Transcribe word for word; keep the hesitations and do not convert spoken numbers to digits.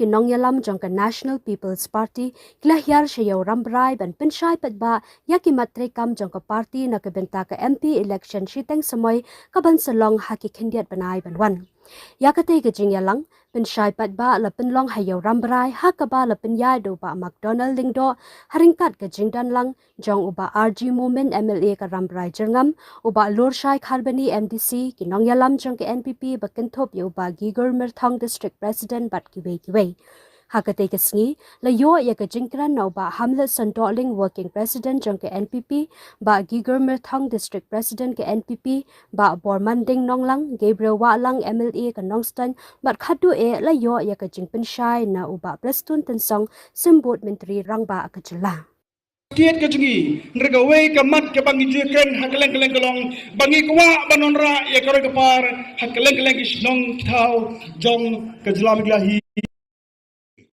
ki nongïalam jong ka National People's Party ki la hiar sha ïew Rambrai ban pynshai paidbah ïa ki mat treikam jong ka party na ka bynta ka M P election shiteng samoi kaban sa long ha ki khyndiat bnai ban wan. Ïa katei ka jingïalang pynshai paidbah la pynlong ha ïew Rambrai ha kaba la pynïaid da u Bah McDonald Lyngdoh ha ryngkat ka jingdon lang jong u Bah R G Momin, M L A ka Rambrai Jyrngam, u Bah Lurshai Kharbani, M D C, ki nongïalam jong ka N P P ba kynthup ïa u Bah Gigur Myrthong, District President, bad kiwei kiwei. Ha katei ka sngi la ïoh ïa ka jingkren na u Bah Hamlet Sandohling, Working President jong ka N P P, Bah Gigur Myrthong, District President ka N P P, Bah Bormanding Nonglang, Gabriel Wahlang, M L A ka Nongstoiñ, bad khatduh eh la ïoh ïa ka jingpynshai na u Bah Prestone Tynsong, Symbud Myntri Rangbah ka jylla. Kiad ka jong ngi, hynrei kawei ka mat kaba ngi ju kren ha kylleng kylleng ka long ba ngi kwah ban wanrah ïa ka roi ka par ha kylleng kylleng ki shnong ki thaw jong ka jylla Meghalaya hi.